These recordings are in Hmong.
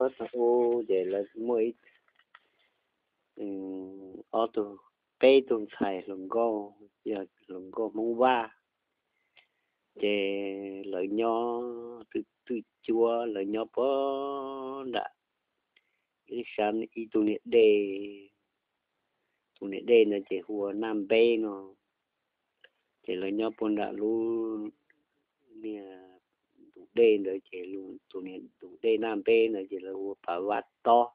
Ub, ces lawv muaj ib, ob tug, peb tug ntxhais hluas nkauj, yog hluas nkauj Hmoob Vaj, ces lawv nyob twj cuab, lawv nyob puag nram ib sab ib tug niam dej. Tus niam dej ntawd ces hu ua Naj Npeb no. Ces lawv nyob puag nram lub niag ntug dej ntawd, ces tus niag ntug dej Naj Npeb ntawd ces lawv hu ua Pav Vaj Tob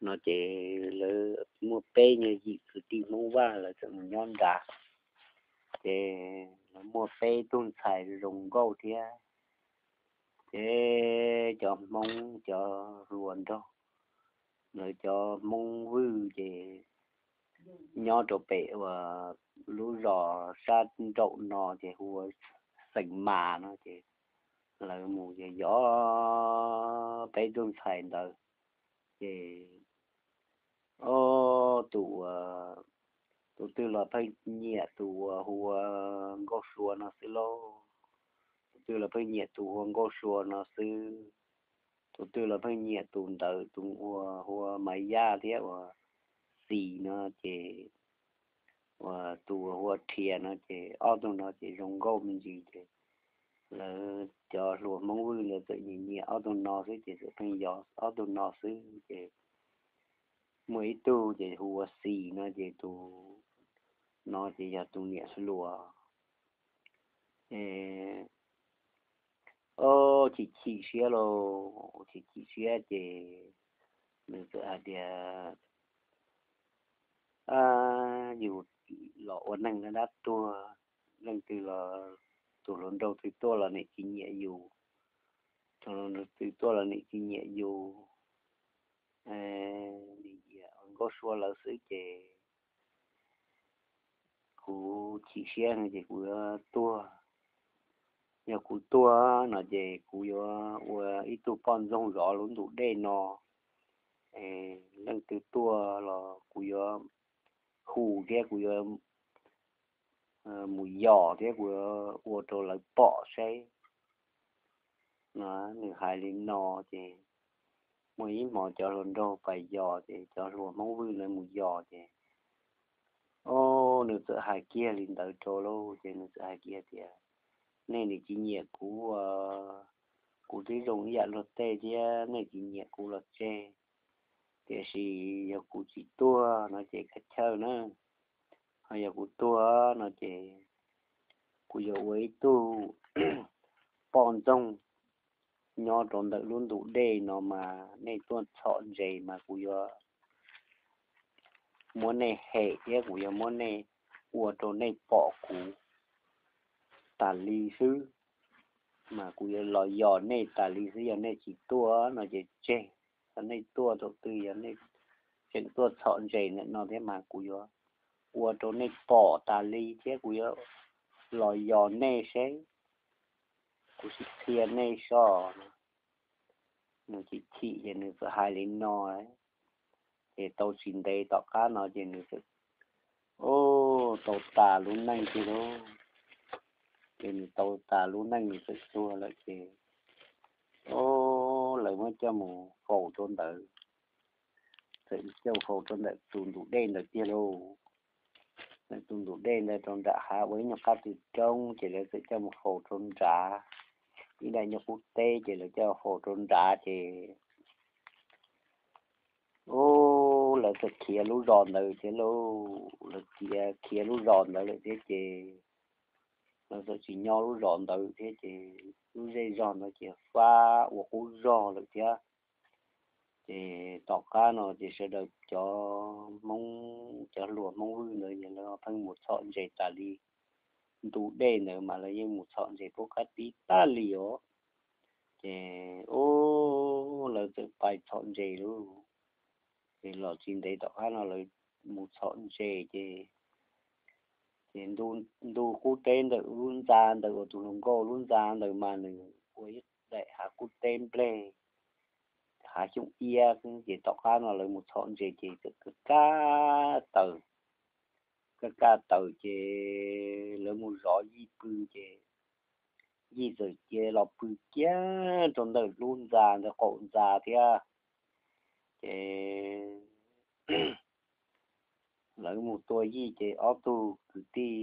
no. Ces lawv muaj peb nyuag yim kwv tij Hmoob Vaj, lawv txawm mus nyob nrad. Ces lawv muaj peb tug ntxhais zoo nkauj thiab. Ces cov Hmoob, cov hluas nraug, lawv cov Hmoob Vwj ces nyob rau pem uas lub zos sab nraum no ces hu ua Xeem Mas no. Ces lawv mus ces yog peb tug ntxhais ntawd, ces ob tus, tus twg los pheej nyiam tus uas hu ua Nkauj Sua no xwb lauj. Tus twg los pheej nyiam tus hu ua Nkauj Sua no xwb. Tus twg los pheej nyiam tus ntawd, tus uas hu ua Maiv Yaj thiab uas Xis no. Ces uas tus uas hu ua Rhias no, ces ob tug no ces zoo nkauj me ntsis. Ces lawv cov hluas Hmoob Vwj ntawd txawm nyiam nyiam ob tug no xwb, ces txawm pheej yog ob tug no xwb. Ces muaj ib tug ces hu ua Xis no, ces tus no ces yog tus niam hluas. Ces ob chim chim siab lauj, chim chim siab ces nws txawm hais tias, yus los ua neeg dab dab tuag, leej twg los, tus hluas nraug twg tuaj los nim tsis nyiam yus, tus hluas nraug twg tuaj los nim tsis nyiam yus, nim nyiam Nkauj Sua lawv xwb. Ces kuv chim siab no ces kuv yuav tuag. Yog kuv tuag no ces kuv yuav ua ib tug poj ntxoog zov lub ntug dej no. Leej twg tuaj los kuv yuav hu thiab kuv yuav mus yos thiab kuv yuav ua rau lawv pom seb no. Nws hais li no ces muaj ib hmos cov hluas nraug pais yos, ces cov hluas Hmoob Vwj ntawd mus yos ces, o, nws txawm hais kiag li ntawd rau lauj. Ces nws txawm hais kiag tias, nej nim tsis nyiam kuv, kuv twb zoo ib yam luag tej thiab, nej tsis nyiam kuv los tseg, tiam sis yog kuv tsis tuag no ces kav chawj na, ho yog kuv tuag no ces kuv yuav ua ib tug poj ntxoog nyob rau ntawm lub ntug dej no mas nej tuaj txhom ntses mas kuv yuav muab nej hem thiab kuv yuav muab nej, ua rau nej pom kuv tas li xwb, mas kuv yuav los yos nej tas li xwb. Yog nej tsis tuaj no ces tseg, yog nej tuaj thaum twg, yog nej tseem tuaj txhom ntses ntawm no thiab mas kuv yuav ua rau nej pom tas li thiab kuv yuav los yos nej seb, kuv sim qhia nej soj. Nws chim chim ces nws txawm hais li no, ces tau tsis ntev tom qab no ces nws txawm, o, tau tas lub neej tiag lauj. Ces nws tau tas lub neej nws txawm tuag lawm ces, o, lawv muab coj mus faus rau ntawd, txawm coj faus rau ntawm tus ntug dej ntawd tiag lauj. Ntawm tus ntug dej ntawd rau nram hav ua ib nyuag qab tw roob ces lawv txawm coj mus faus rau nrad. Ib daim nyuag qub teb ces lawv coj faus rau nrad ces, o, lawv txawm khiav lub zos ntawd thiab lauj. Lawv khiav, khiav lub zos ntawd lawm thiab ces lawv txawm tsis nyob lub zos ntawd thiab ces lub zej zog ntawd ces fab ua qub zog lawm thiab. Ces tom qab no ces sawv daws cov Hmoob, cov hluas Hmoob Vwj ntawd ces lawv pheej mus txhom ntses tas li. Ntu dej ntawd mas lawv yeej mus txhom ntses pub qab tib tag li os. Ces, o, lawv txawm pais txhom ntses lauj. Ces los tsis ntev tom qab no lawv mus txhom ntses ces, ces ntu qub teb ntawm lub ntxa ntawd uas tus hluas nkauj lub ntxa ntawd mas nws ua ib daim hav qub teb nplej, hav xyoob iab. Ces tom qab no lawv mus txhom ntses ces txawm kaj kaj taws, kaj kaj taws ces lawv mus zov yij pw ces yij txawm cia los pw kiag rau ntawm lub ntxa ntawd, qaum ntxa thiab. Ces lawv mus tua yij ces ob tug kwv tij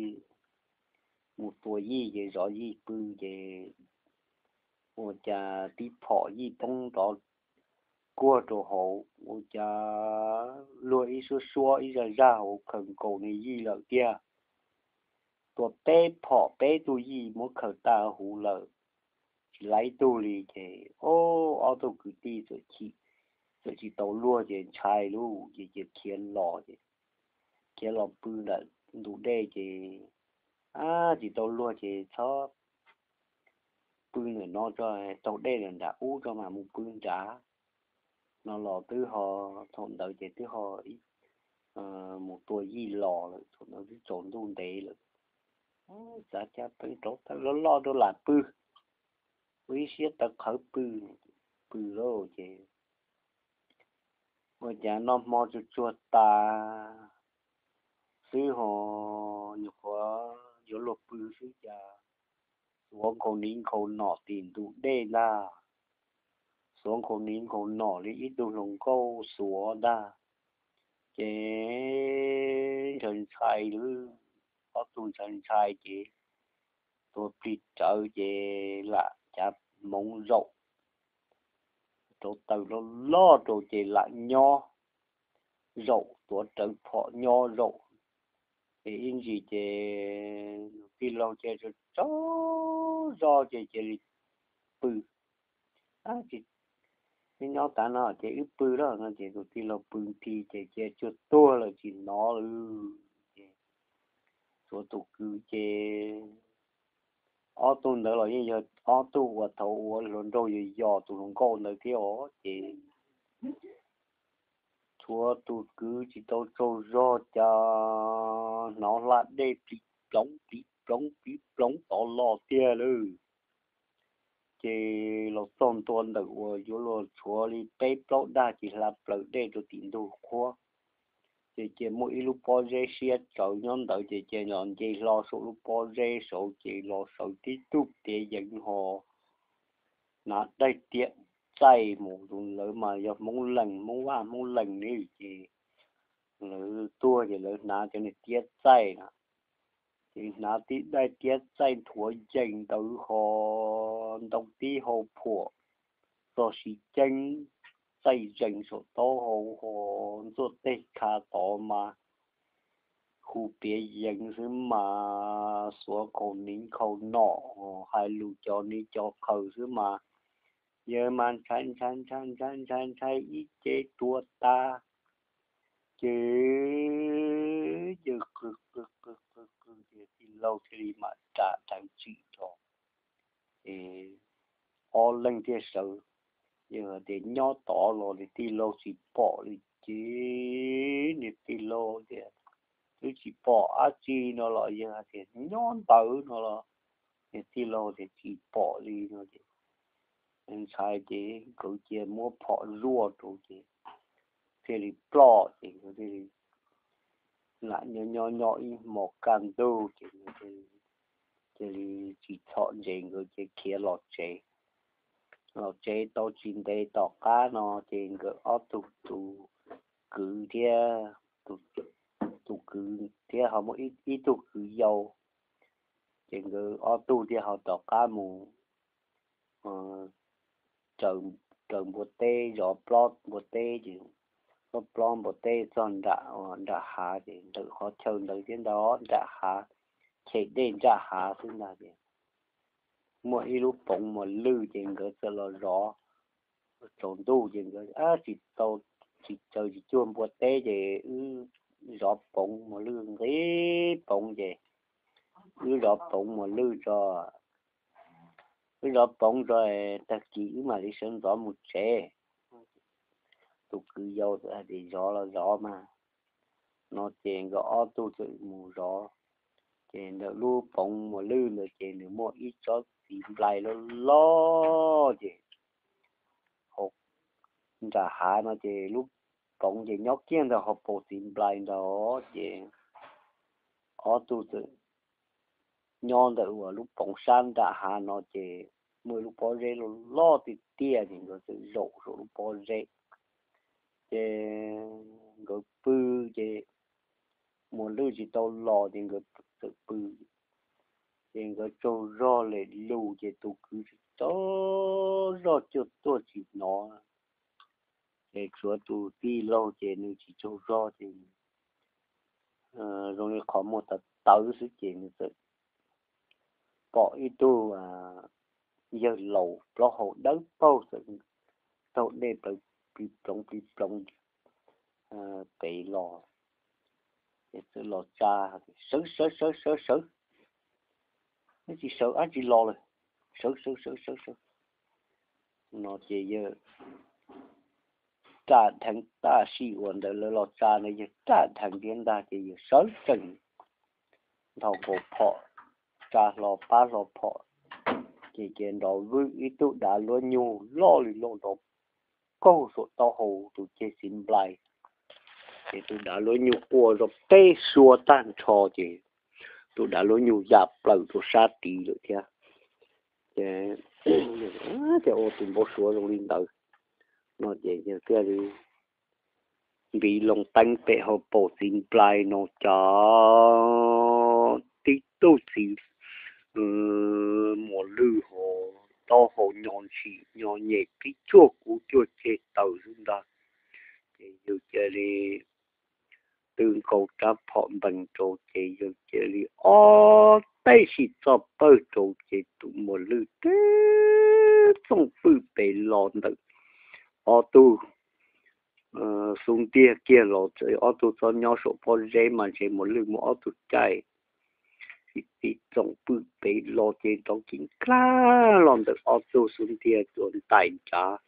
mus tua yij ces zov yij pw ces ua cas tib phom yij poob rov kuag rau hauv, ua cas luag ib suab suab ib zaj zaj hauv khaws nkaus nws yij lawm tiag. Tua peb phom peb tug yij muab khaws tag huv lawm, tsis laib tug li. Ces ob tug kwv tij txawm tsis tau luag ces ntshai lub ces cia khiav los ces khiav los pw nram ntug dej ces, ab, tsis tau luag ces txhob pw ntawm no tso, taug dej ntawm nram ub tso mam mus pw nrad no los twb ho, thaum ntawd ces twb ho mus tua yij los lawm, thaum ntawd twb tsaus ntuj ntev lawm. Txav cas pheej rauv taws loj loj rau lam pw, ua ib siab tawv qhawv pw, pw lawm ces ua cas noj hmo tsuag tsuag tas xwb ho nyuam qhuav yuav luag pw xwb cas xuav nkhaus niv nkhaus nom tim ntug dej ntag. Xuav nkhaus niv nkhaus nom li ib tug hluas nkauj xuav ntag. Ces ntshai ntshai lawm, ob tug ntshai ntshai ces tuav plig rawv ces lam cav hmoov zaum, rauv taws loj loj rau ces lam nyob zaum, tuav rawv phom nyob zaum. Ces ib ntsis ces tus tij laug cia li tsaug zog ces cia li pw. Ab, tsis, nyob tav no ces wb pw lawm no ces tus tij laug pw nthi ces cia tsuag tuag lawm tsis hnov lawm. Ces xuav tus kwv ces ob tug ntawd los yeej yog ob tug uas thaum ua hluas nraug yos yos tus hluas nkauj ntawd thiab os. Ces tshuav tus kwv tsis tau tsaug zog cas hnov hla dej plig ploov plig ploov plig ploov tod los tiag lawm. Ces los txog ntua ntawm uas yuav luag tshuav li peb plaub dag ces hla plaws dej rau tim ntug qhuab. Ces cia muaj ib lub pob zeb siab tsawv nyob ntawd ces cia los nce hlo saum lub pob zeb saud ces los sawv tib tug tiav yeev ho hnav daim tiab txaij mus. Tus lawv mas yog Hmoob Lees, Hmoob Vaj Hmoob Lees ne ces lawv tuag ces lawv hnav cov niag tiab txaij na. Ces hnav tib daim tiab txaij nthuav yees ntawd ho ntoo tib hau phuam txog siv ceeb, txaij zees saum taub hau ho ntxuaj teg kha tod mas hu piav yees xwb mas xuav nkhaus niv nkhaus nom hais lus cov niv cov qhaws xwb mas yawg mas ntshai ntshai ntshai ntshai ntshai ntshai ib ce tuag tas. Ces yawg qw qw qw qw qw ces tij laug thiaj li mam ras dheev tsim nrho. Ces ob leeg thiaj sawv. Yawg tias nyob tod los niag tij laug tsis pom li. Ces niag tij laug tias twb tsis pom dab tsi no los yawg tias nyob ntawd no los niag tij laug tias tsis pom li no ces ntshai ces nkawd cia muab phom zuaj rau ces thiaj li ploj ces nkawd thiaj li lam nyob nyob nyob ib hmos kaj ntug ces nkawd cia li tsis txhom ntses nkawd ces khiav los tsev. Los tsev tau tsis ntev tom qab no ces nkawd ob tug, tus kwv thiab, tus kwv thiab ho muaj ib tug kwv yau, ces nkawd ob tug thiaj ho rov qab mus raws npua teb, zov plob npua teb ces plob npua teb txog nram, nram hav ces ntawm qhov chaw ntawd thiab ntag, nram hav, chem dej nram hav xwb ntag ces muaj ib lub poov muas lwj ces nkawd txawm los zov. Tsaus ntuj ces nkawd tsis tau, tsis tsaws tsis cuag npua teb ces wb zov poov muas lwj nqis poov ces wb zov poov muas lwj tso. Wb zov poov tso, tag kis wb mam li sawv ntxov mus tsev. Tus kwv yau txawm hais tias zov los zov mas no ces nkawd ob tug txawm mus zov. Ces ntawm lub poov muas lwj ntawd ces nws muaj ib tsob txiv nplai loj loj ces hauv nram hav no ces lub poov ces nyob kiag ntawm hauv paus txiv nplai ntawd ces ob tug txawm nyob ntawm uas lub poov sab nram hav no ces muaj ib lub pob zeb loj loj tiag tiag ces nkawd txawm zaum saum lub pob zeb. Ces nkawd pw, ces Muas Lwj tsis tau los ces nkawd txawm pw. Ces nkawd tsaug zog lem lug ces tus kwv tsaug zog cuag tuaj tsis hnov. Ces tshuav tus tij laug ces nws tsis tsaug zog ces zoo li qhov muag tawv tawv xwb ces nws txawm pom ib tug yawg laus plaub hau dawb paug txawm taug dej plaws plig ploov plig ploov pem los. Ces txawm los tsa, sawv sawv sawv sawv sawv, neb tsis sawv dab tsi los lawm, sawv sawv sawv sawv sawv no ces yawg raj dheev, tab sis uas ntawd lawv los tsa ntawd yawg raj dheev thiab ntag ces yawg sawv tsees nthos nkaus phom, tsa hlo pab hlo phom, ces cia nrov vwm ib tug dav luab nyuj loj li loj nrov kaug saum taub hau tus ceg txiv nplai. Ces tus dav luab nyuj quaj zog peb suab tag nrho ces tus dav luab nyuj ya plaws rau sab tid lawm thiab. Ces ua tus npau suav zoo li ntawd no ces yawg thiaj li npiv loo teeb pem hauv paus txiv nplai no cas tib tug txiv Muas Lwj ho taub hau nyo ntshis nyo nyem tib cuag kub cuag ceg taws xwb ntag. Ces yawg cia li twb nkaus rab phom npees rau ces yawg cia li ob teg sim txog pawg rau ces tus Muas Lwj tib txoom pwj pem los ntawm ob tug xub ntiag kiag los, ob tug txhob nyob saum pob zeb mas ntshe Muas Lwj muaj ob tug caij. Tib txoom pwj pem los ces nrov kiv kag los ntawm ob tug xub ntiag tuaj ntais nrad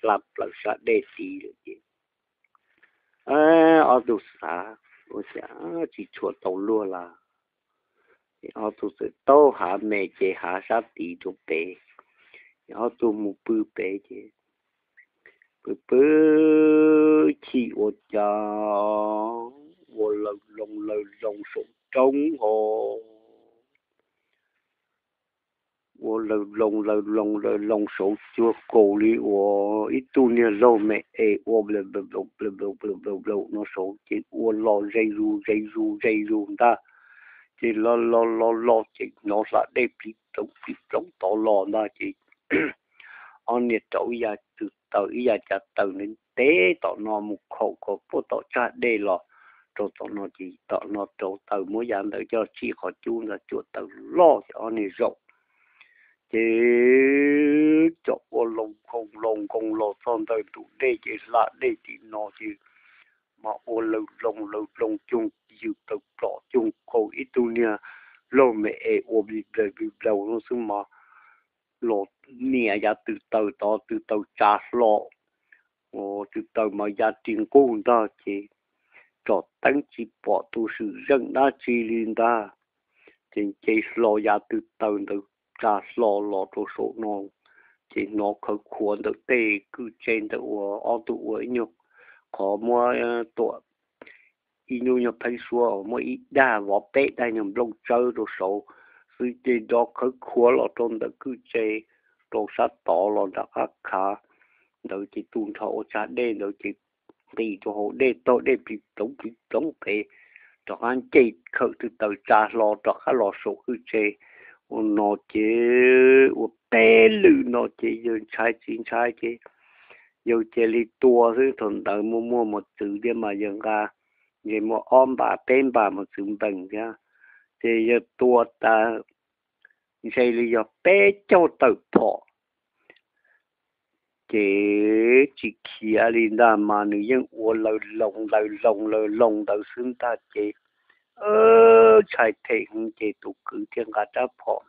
hla plaws sab dej tid lawm ces ob tug xav ua cas tsis tshua tau luag lawm. Ces ob tug txawm taug hav me ces hav sab tid rau pem, ces ob tug mus pw pem ces pw pw chim ua cas ua lawg loo lawg loo saum roob ho ua lawg loo lawg loo lawg loo saud cuag kaus li uas ib tug niag laug me es ua no saud ces ua los ze zus ze zus ze zus ntag. Ces los los los los ces hnov hla dej plig ploov plig ploov tod los ntag ces ob niag rauv ib yav taws ib yav cav taws ntev ntev tom no mus khaum kom puag tom tsag dej los rau tom no ces tom no rauv taws muab yav ntawd coj tsim qhov cub ntag cuam taws loj ces ob niag zaum ces cov ua loo nkoos loo nkoos los txog ntawm ntug dej ces hla dej tim no ces mas ua lawg loo lawg loo cuag ywg plaws plom cuag kaus ib tug niag laug me es ua plig plaws plig plaws no xwb mas los niam yav tw taws tod tw taws tsa hlo, tw taws mas ya ris nqug ntag ces tsom teeb tsis pom tus swm zeej dab tsi li ntag. Ces nce hlo yav tw taws ntawd tsa hlo los rau saum no ces hnov khawv khuav ntawm tej kwj tse ntawm uas ob tug ua ib nyuag qhov muab tuam ib nyuag nyuag pheeb suab muab ib dag vov peb daig nyuag nplooj tsawb rau saud xwb ces nrov khawv khuav los rau ntawm kwj tse rau sab tod los nram qab khav ntawd ces tus nrho ua tsag dej ntawd ces nqis rau hauv dej taug dej plig ploov plig ploov pem rov qab nce khawm tw taws tsa hlo rov qab los saum kwj tse. Ua no ces ua peb lwm no ces yawg ntshai tsis ntshai ces yawg cia li tua xwb. Thaum ntawd muaj muaj mos txwv thiab mas yawg nqa ntshe muaj ob npas peb npas mos txwv npees thiab ces yawg tua tas ntshe li yog peb caug tawm phom ces tsis khiav li ntag mas nws yeej ua lawg loo lawg loo lawg loo ntawd xwb ntag ces ntshai them heev ces tus kwv thiaj nqa rab phom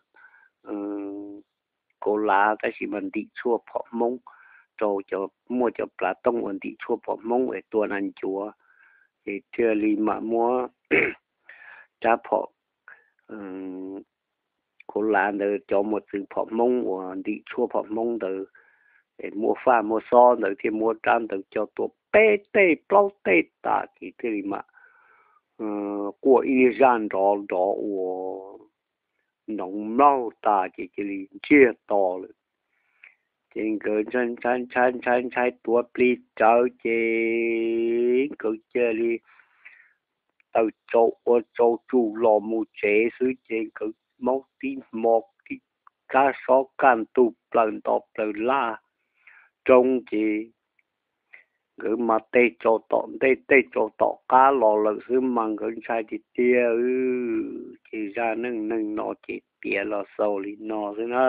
kaus lav tab sis mas ntim tshuaj phom Hmoob rau, muaj cov plav tooj uas ntim tshuaj phom Hmoob es tua nas ncuav ces thiaj li mam muab rab phom kaus lav ntawd cov mos txwv phom Hmoob uas ntim tshuaj phom Hmoob ntawd muaj faj muaj xob ntawd thiaj muab rab ntawd coj tua peb teg plaub teg tas ces thiaj li mam quaj ib niag zaj nrov nrov ua noov mlaug tas ces cia li ntsiag to lawm. Ces nkawd ntshai ntshai ntshai ntshai tuav plig rawv ces nkawd cia li taws tsau ua tsau tsuj los mus tsev xwb ces nkawd maub tib hmo tib kab sob kaj ntug plaws nto plaws laj roob ces nkawd mas tej tsau tom ntej tej tsau tom qab los lawm xwb mas nkawd ntshai tiag tiag. Ces zaj neej neeg no ces piav los xaus li no xwb na.